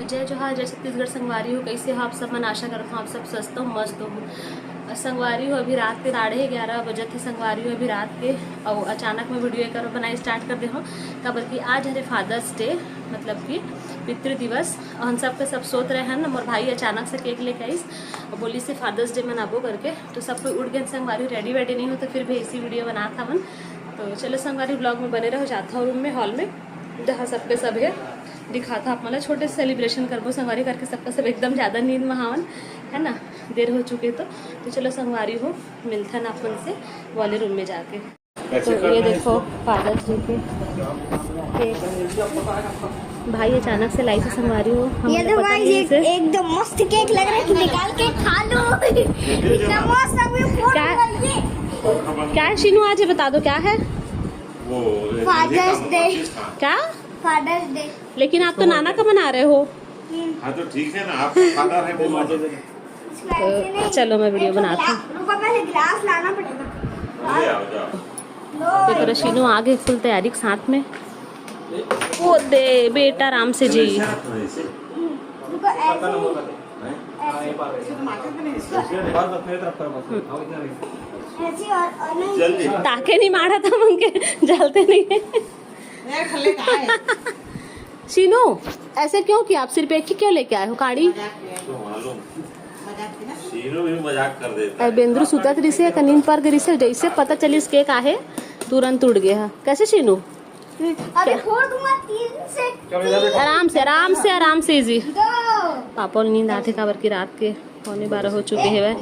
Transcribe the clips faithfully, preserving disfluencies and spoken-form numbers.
जय जोहार, जय छत्तीसगढ़ संगवारी हो। कैसे हो आप सब मन? आशा करत हूँ आप सब स्वस्थ हो, मस्त हो। संगवारी हो, अभी रात के साढ़े ग्यारह बजत हे संगवारी हो, अभी रात के। और अचानक में वीडियो एक बनाए स्टार्ट कर दे हो, काबर कि आज हरे फादर्स डे, मतलब कि पितृ दिवस। और हम सब के सब सोत रहे हैं ना, मोर भाई अचानक से केक लेके आइस और बोलिस फादर्स डे मनाबो करके। तो सब कोई उठ गए संगवारी, रेडी वेडी नहीं हो तो फिर भी ऐसी वीडियो बनात हवन। तो चलो संगवारी, ब्लॉग में बने रहो, जाता हूँ रूम में, हॉल में, जहाँ सब के सब है। दिखाता आप मतलब छोटे से सेलिब्रेशन करबो संगवारी करके, सबका सब एकदम ज़्यादा नींद में हावन, है ना, देर हो चुके तो। तो चलो संगवारी हो, मिलथन आप मन से वाले रूम में जाके। तो ये देखो फादर्स डे के केक भाई अचानक से लाइस संगवारी हो। हम ये लोग तो पता गाइस, नहीं एक इसे एकदम मस्त केक लग रहा है कि निकाल के खा लो। इतना मस्त, अभी फोड़ क्या? क्या है शीनू, आज ये बता दो क्या है? वो फादर्स डे। क्या? Father's Day. लेकिन आप तो नाना का मना रहे हो। हाँ, तो ठीक है ना, आप फादर है, वो मदर है। तो चलो, मैं वीडियो बनाती हूँ। रुको, पहले ग्लास लाना पड़ेगा। ले आओ, जाओ। देखो, शीनू आ गए फुल तैयारी के साथ में। वो दे बेटा, आराम से जी। ऐसे रखना है इसे। रुको, ऐसे ही। हाँ, ये बात है। बस, बस, मेरे तरफ करो, बस। हाँ, इतना नहीं। ऐसे और, और नहीं। जल्दी। ताके नहीं मारा था मन के, जलते नहीं है। शीनू, ऐसे क्यों किया आप? सिर्फ एक ही क्यों लेके आए हो काड़ी? तो मालूम। शीनू भी मजाक कर देता है। बेंदरू सुतत रिसे, का नींद पर गिरिसे, जैसे पता चलिस केक आहे, तुरंत उड़ गया है। कैसे शीनू? अभी फोड़ दूंगा तीन से। आराम से, आराम से, आराम से, इजी। दो। पापा ल नींद आथे, काबर की रात के पौने बारह हो चुके हैं।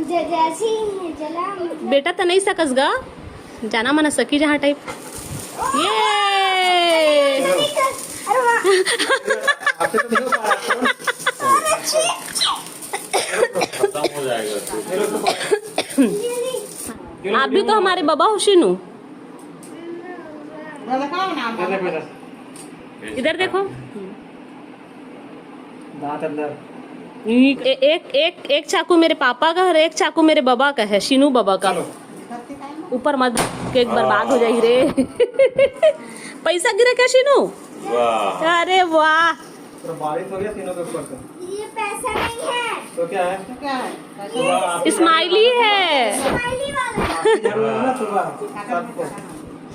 जैसी जला। बेटा त नहीं सकस गा, जाना मना सकी जहाँ टाइप। ये अरे वाह। अरे छी, छी। खत्म हो जाएगा। आप भी तो हमारे बाबा हो शीनू। इधर देखो। दांत अंदर। ए-, एक एक एक चाकू मेरे पापा का और एक चाकू मेरे बाबा का है, शीनू बाबा का। ऊपर मत, केक बर्बाद हो जाएगी रे। पैसा गिरा क्या शीनू? वाह। अरे वाह। पूरा बारिश हो गया तीनों के ऊपर से। ये पैसा नहीं है। तो क्या है? तो क्या है? ये स्माइली है। स्माइली वाला। आपकी जरूरत है ना सुबह सात को।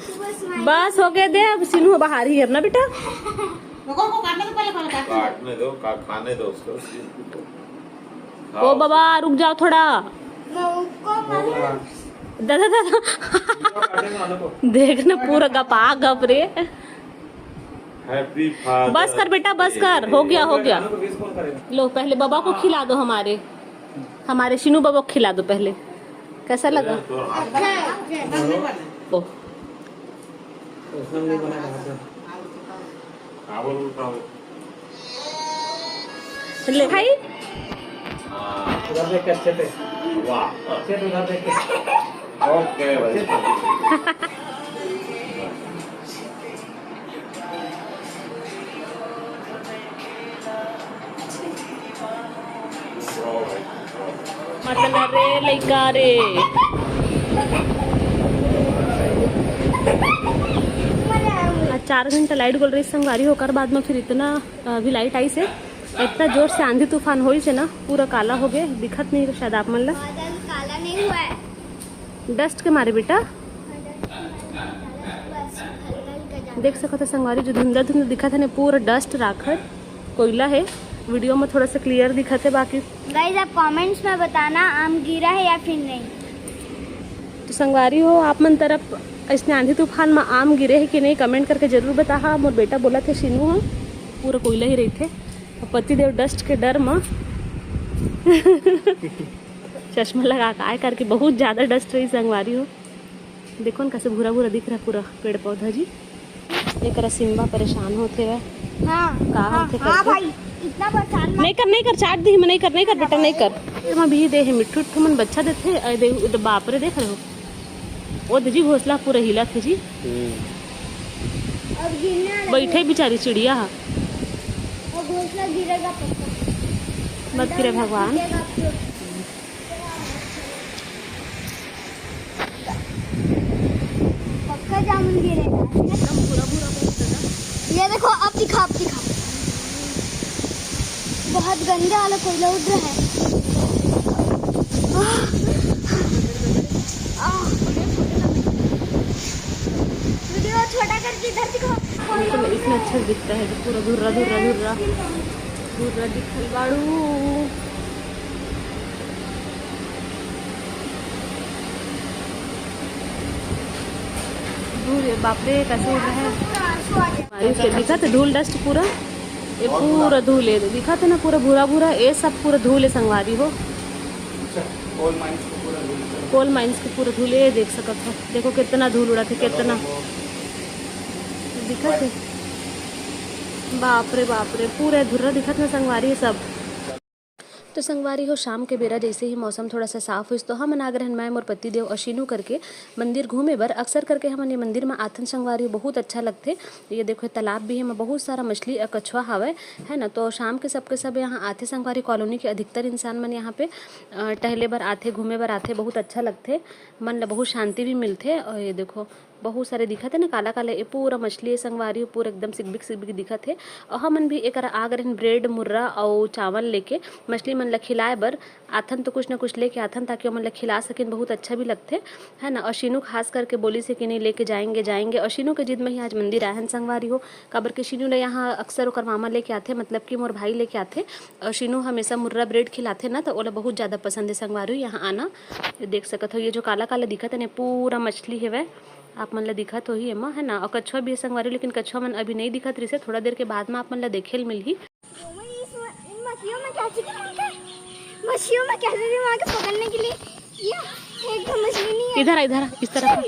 सुबह स्माइली। बस हो गया दे, अब शीनू बाहर ही है ना बेटा। रुको, रुको, काटने दो पहले, पहले काटने दो। काटने दो, का-, खाने दो उसको। ओ बाबा, रुक जाओ थोड़ा। मैं उसको मारूं। दादा, दादा। देख ना, पूरा गपा गप रे। Happy Father's बस कर बेटा, बस कर, हो गया, हो गया। Day। लो, पहले बाबा को खिला दो, हमारे, हमारे शीनू बाबा को खिला दो पहले। कैसा लगा? तो आप अच्छा है, अच्छा है। ओ। उसने नहीं बना कहा था। चावल उठाओ। ले भाई। हाँ। उधर देख के अच्छे से। वाह। अच्छे से उधर देख के। OK भाई। मतलब रे लइका रे। आज चार घंटा लाइट गोल रही संगवारी, ओकर बाद में फिर इतना, अभी लाइट आइस हे, इतना जोर से आंधी तूफान होइस हे ना, पूरा काला हो गया, दिखत नहीं शायद आप मन ला। बादल काला नहीं हुआ है। डस्ट के मारे बेटा। देख सकत हो संगवारी, जो धुंधला धुंधला दिखत हे ना, पूरा डस्ट राखड़ कोयला हे। वीडियो में थोड़ा सा क्लियर दिखत हे, बाकी गाइस, आप कमेंट्स में बताना, आम गिरा है या फिर नहीं। तो संगवारी हो, आप मन तरफ ऐसने आंधी तूफान में आम गिरे हे कि नहीं, कमेंट करके जरूर बताहा। मोर बेटा बोलत हे शीनू ह, पूरा कोयला ही रहिथे। अब पतिदेव डस्ट के डर में चश्मा लगा के आए, करके बहुत ज्यादा डस्ट रही संगवारी हो। देखो न, कैसे भूरा भूरा दिख रहा पूरा पेड़ पौधा जी। एकरा सिम्बा परेशान होथे वह। हाँ, का हाँ, होथे हाँ करके? भाई, इतना परेशान मत नहीं कर, नहीं कर, चाट दी, नहीं कर, नहीं कर बेटा, नहीं कर। मैं भी दे हे मिट्ठू, मिट्ठू मन बच्चा देथे। अरे दे, उधर बाप रे, देख रहे हो? वो दे जी, घोंसला पूरा हिला थे जी। हम्म। अब गिरने वाला बैठे है। बेचारी चिड़िया हा। और घोंसला गिरेगा पक्का। मत गिरे भगवान। गिरेगा तो। जामुन गिरेगा। एकदम भूरा भूरा बहुत ज्यादा। ये देखो, अब दिखा, अब दिखा। बहुत गंदा वाला कोयला उड़ रहा है। आह, आह। वीडियो छोटा करके इधर दिखाओ। इसमें, इसमें अच्छा दिखता है, जो पूरा धुर्रा, धुर्रा, धुर्रा, धुर्रा दिखल बाड़ू। धूल, बाप रे, कैसे उड़ रहा है। बारिश के दिखत हे धूल, डस्ट पूरा, ये पूरा धूल है, दिखत हे ना, पूरा भूरा भूरा, ये सब पूरा धूल है संगवारी हो। अच्छा, कोल माइंस को पूरा धूल है। कोल माइंस के पूरा धूल, ये देख सकत हो, देखो कितना धूल उड़त हे, कितना दिखत हे। बाप रे बाप रे, पूरा धुर्रा दिखत ना संगवारी है सब। तो संगवारी हो, शाम के बेरा जैसे ही मौसम थोड़ा सा साफ होइस, तो हमन आ गे रहन, मैं, मोर पति देव और शीनू करके मंदिर घूमे बर। अक्सर करके हमन ये मंदिर में आथन संगवारी, बहुत अच्छा लगथे। ये देखो, तालाब भी हे, एमा बहुत सारा मछली अउ कछुआ हावय, है ना। तो शाम के सबके सब यहाँ आथे संगवारी, कॉलोनी के अधिकतर इंसान मन यहाँ पे, अ, टहले बर आथे, घूमे बर आथे, बहुत अच्छा लगथे, मन ला बहुत शांति भी मिलथे। और ये देखो, बहुत सारे दिखत हे ना काला काला, ये पूरा मछली हे संगवारी हो, पूरा एकदम सिकबिक सिकबिक दिखत हे। और हमन भी एकरा आ गे रहन ब्रेड, मुर्रा अउ चावल लेके मछली मन ला खिलाए बर। आथन तो कुछ ना कुछ लेके आथन, ताकि ओमन ला खिला सकिन, बहुत अच्छा भी लगथे, है ना। और शीनू खास करके बोलिस हे कि नहीं, लेके जाएंगे, जाएंगे। और शीनू के जिद में ही आज मंदिर आए हन संगवारी हो, काबर के शीनू ला यहाँ अक्सर ओकर मामा लेके आथे, मतलब कि मोर भाई लेके आथे। और शीनू हमेशा मुर्रा ब्रेड खिलाथे ना, तो ओला बहुत ज़्यादा पसंद हे संगवारी हो यहाँ आना। ये देख सकत हो, ये जो काला काला दिखत हे ना, पूरा मछली हेवय, आप मन ला दिखत होही एमा, है ना। और कछुआ भी हे संगवारी, लेकिन कछुआ मन अभी नहीं दिखत रिसे, थोड़ा देर के बाद में आप मन ला देखे ल मिलही। इस म-, इन मछलियों में कैसे दिमाग है? मछलियों में कैसे दिमाग है पकड़ने के लिए? ये एक तो मछली नहीं है। इधर आ, इधर आ, इस तरफ आ।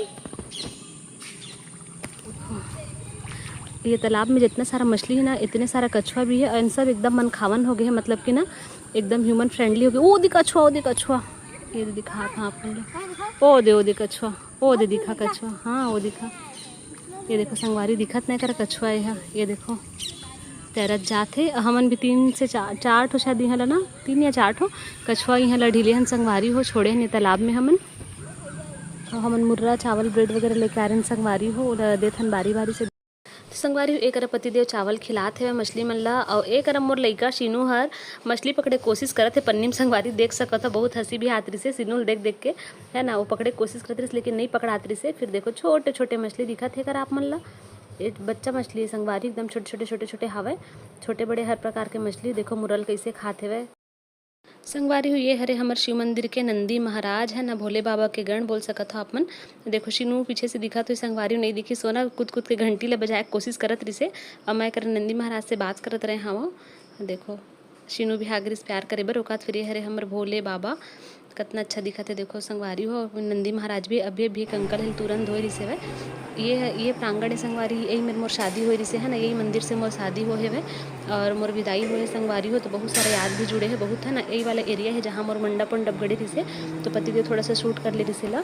ये तालाब में जितना सारा मछली है ना, इतने सारा कछुआ भी है, और इन सब एकदम मन खावन हो गए हैं, मतलब कि ना, एकदम ह्यूमन फ्रेंडली हो गए। ओ दे कछुआ, ओ दे कछुआ, ये दे दिखा था आप लोग। ओ दे, ओ दे कछुआ, ओ दे दिखा कछुआ, हाँ, ओ दिखा। ये देखो संगवारी, दिखत नहीं करा कछुआ, ये, ये देखो तैरत जात हे। हमन भी तीन से चार, चार ठो शायद इहाँ ला ना, तीन या चार ठो कछुआ इहाँ ला ढीले हन संगवारी हो, छोड़े हन ये तालाब में हमन। और हमन मुर्रा, चावल, ब्रेड वगैरह लेके आ रहे हन संगवारी हो, ओला देथन बारी बारी से। तो संगवारी हो, एक करा पतिदेव चावल खिलात हेवय मछली मन ला, अउ एक करा मोर लइका शीनू हर मछली पकड़े कोशिश करत हे पन्नी में। संगवारी देख सकत हो, बहुत हंसी भी आत रिसे शीनू ल देख देख के, है ना। वो पकड़े कोशिश करत रिसे, लेकिन नहीं पकड़ात रिसे। फिर देखो, छोटे छोटे मछली दिखत हे करा आप मन ला। ये बच्चा मछली हे संगवारी, एकदम छोटे छोटे, छोटे छोटे हावय। छोटे बड़े हर प्रकार के मछली। देखो मुर्रा ल कइसे खात हेवय। संगवारी हो, ये हरे हमर शिव मंदिर के नंदी महाराज, है ना, भोले बाबा के गण बोल सकत हो आप मन। देखो शीनू पीछे से दिखत होही संगवारी हो, नहीं दिखिस, वो ना कूद कूद के घंटी ला बजाए के कोशिश करत रिसे। अउ मैं कर नंदी महाराज से बात करत रहे हवं। देखो शीनू भी आगे रिस प्यार करे बर ओकात। फिर ये हरे हमर भोले बाबा, कतना अच्छा दिखत हे। देखो संगवारी हो, नंदी महाराज भी अभी अभी एक अंकल हे, तुरंत धोए रिसे हवय। ये ह-, ये प्रांगण हे संगवारी, यही मेर मोर शादी होए रिसे, है ना, यही मंदिर से मोर शादी होए हेवय। और मोर विदाई होए हे संगवारी हो, तो बहुत सारा याद भी जुड़े हे, बहुत, है ना। यही वाला एरिया हे जहाँ मोर मंडप उंडप गड़े रिसे, तो पतिदेव थोड़ा सा शूट कर ले रिसे ला।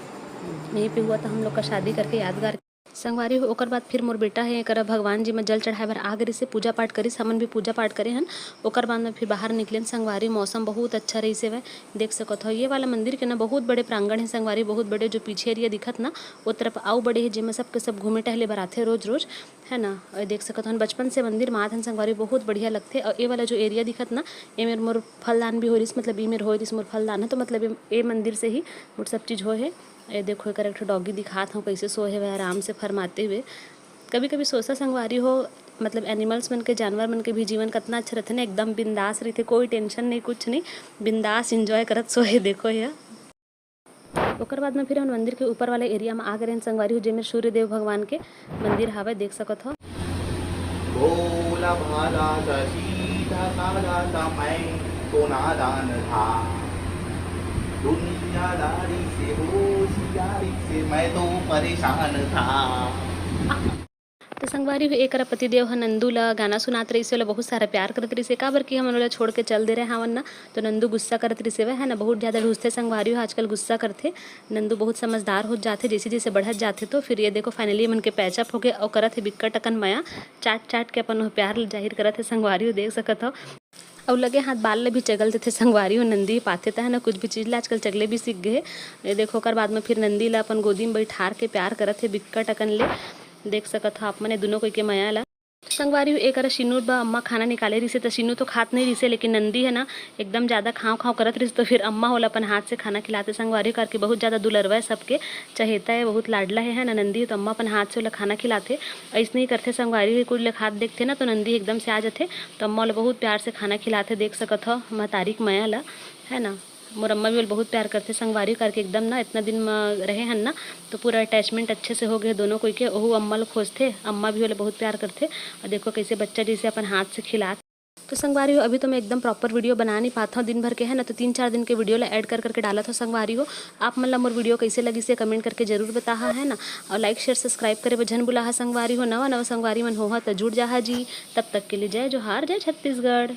यहीं पे हुआ था हम लोग का शादी करके यादगार। संगवारी हो, ओकर बाद फिर मोर बेटा हे, एकरा भगवान जी म जल चढ़ाए बर आ गे रिसे, पूजा पाठ करिस, हमन भी पूजा पाठ करे हन। ओकर बाद में फिर बाहर निकलेन संगवारी, मौसम बहुत अच्छा रहिस हेवय, देख सकत हो। ये वाला मंदिर के ना बहुत बड़े प्रांगण हे संगवारी, बहुत बड़े, जो पीछे एरिया दिखत ना, ओ तरफ अउ बड़े हे, जेमा सबके सब घूमे टहले बर आथे रोज रोज, है ना। और देख सकत हन, बचपन से मंदिर म आत हन संगवारी, बहुत बढ़िया लगथे। और ये वाला जो एरिया दिखत ना, ए मेर मोर फलदान भी होए रिस, मतलब ई मेर होए रिस मोर फलदान है, तो मतलब ए, ए मंदिर से ही मोर सब चीज होए हे। ये देखो, एकर एक ठो डॉगी दिखात हूँ, कैसे सोए हवे, आराम से फरमाते हुए। कभी कभी सोचा संगवारी हो, मतलब एनिमल्स मन के, जानवर मन के भी जीवन कितना अच्छा रहते ना, एकदम बिंदास रहते, कोई टेंशन नहीं, कुछ नहीं, बिंदास एंजॉय करत सोए। देखो ये। ओकर बाद में फिर हम मंदिर के ऊपर वाले एरिया में आ गए रहन संगवारी हो, जेमे सूर्य देव भगवान के मंदिर हावय, देख सकत हो। भोला भाला सा सीधा साधा सा मैं तो नादान था, दुनियादारी से होशियारी से मैं तो परेशान था। तो संगवारी हो, एकरा पतिदेव ह नंदू ल गाना सुनात रहिस, ओला बहुत सारा प्यार करत रहिस, काबर कि हमन ओला छोड़ के चल दे रहे हावन ना, तो नंदू गुस्सा करत रहिस हवय, है ना, बहुत ज्यादा रूसथे संगवारी हो, आजकल गुस्सा करथे। नंदू बहुत समझदार होत जाथे, जैसे जैसे बढ़त जाथे। तो फिर ये देखो, finally मन के पैचअप हो गए और करत हे बिक्कट अकन मया, चाट चाट के अपन प्यार ल जाहिर करत हे संगवारी हो, देख सकत हो। अउ लगे हाथ बाल ल भी चगल देथे संगवारी हो। नंदी पाथे त है ना, कुछ भी चीज ला आजकल चगले भी सीख गए। ये देखो, ओकर बाद में फिर नंदी ला अपन गोदी में बैठार के प्यार करत हे बिक्कट अकन ले। देख सकत हो आप मन ए दुनों कोई के मया ला। संगवारी हो, एकरा शिनू बर अम्मा खाना निकाले रिसे, त शिनू तो खात नहीं रिसे, लेकिन नंदी है ना, एकदम ज्यादा खाव खाव करत रिसे, तो फिर अम्मा ओला अपन हाथ से खाना खिलाथे संगवारी हो, करके बहुत ज्यादा दुलरवा है सबके, चहेता है, बहुत लाडला है, है ना नंदी, तो अम्मा अपन हाथ से ओला खाना खिलाथे। ऐसने ही करथे संगवारी हो, कुछ लोग हाथ देखथे ना, तो नंदी एकदम से आ जाथे, तो अम्मा ओला बहुत प्यार से खाना खिलाथे। देख सकत हो महतारी के मया ला, है ना। मोर अम्मा भी ओला बहुत प्यार करथे संगवारी हो, करके एकदम ना, इतना दिन म रहे हन ना, तो पूरा अटैचमेंट अच्छे से हो गए दोनों कोई के। ओहू अम्मा ल खोजथे, अम्मा भी ओला बहुत प्यार करथे। और देखो कैसे बच्चा जैसे अपन हाथ से खिलात। तो संगवारी हो, अभी तो मैं एकदम प्रॉपर वीडियो बना नहीं पाता हूँ दिन भर के, है ना, तो तीन चार दिन के वीडियो ला ऐड कर करके डालत हो संगवारी हो। आप मन ला मोर वीडियो कैसे लगिस हे कमेंट करके जरूर बताहा, है ना। और लाइक शेयर सब्सक्राइब करे बर झन भुलाहा संगवारी हो। नवा नवा संगवारी मन होहा त जुड़ जाहा जी। तब तक के लिए जय जोहार, जय छत्तीसगढ़।